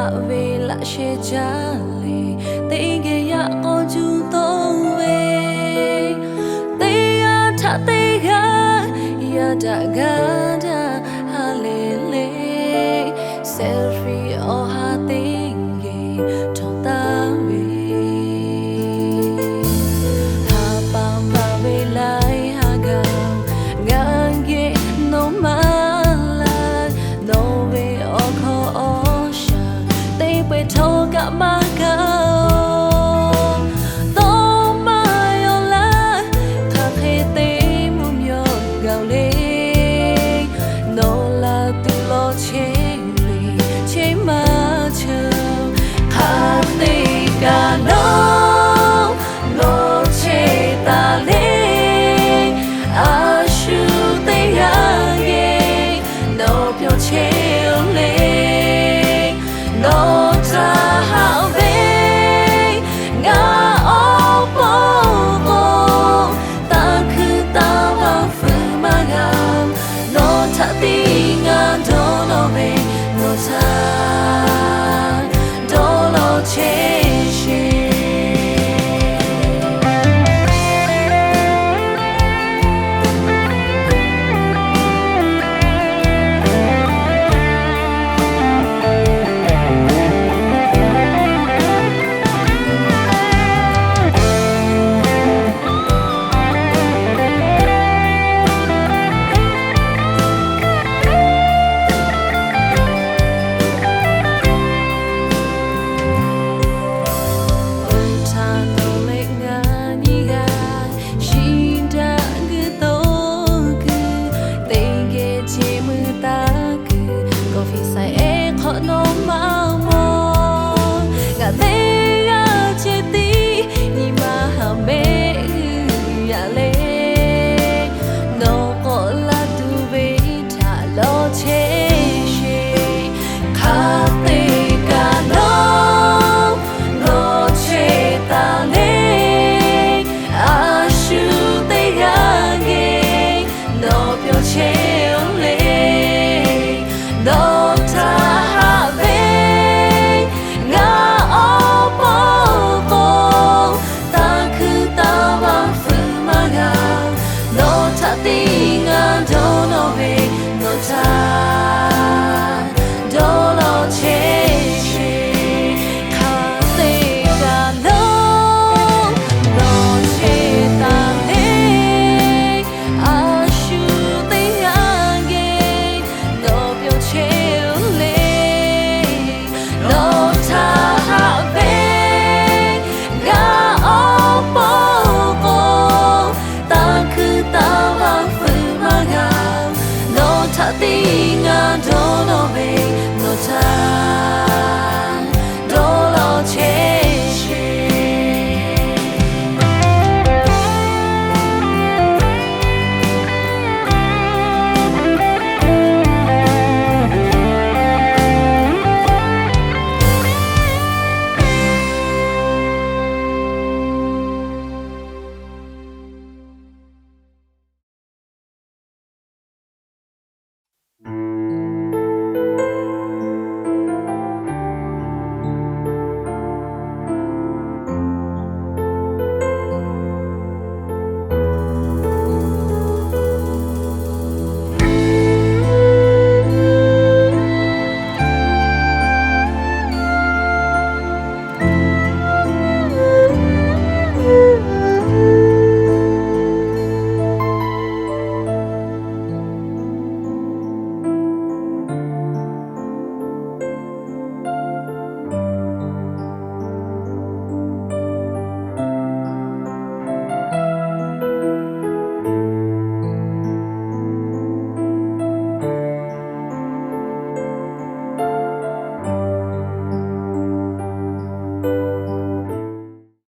Haꞈ ve laꞈ sheh jaˇ le, teˇ geh yaꞈ k'aw juˇ tawˆ ve, teˇ g'aˇ htaꞈ teˇ g'aˇ yaˇ daꞈ gaˇ daꞈ ha lehˬ le, selfie awˬ ha teˇ geh htawˇ taˍ ve, ha pa maˍ ve laiˉ ha gaˬ, ngaˬ geh nawˬ maˇ laˇ, nawˬ ve awˬ hkawˇ awˬ shaˍ teˇ pawehˇ htawˇ kaꞈ maˇ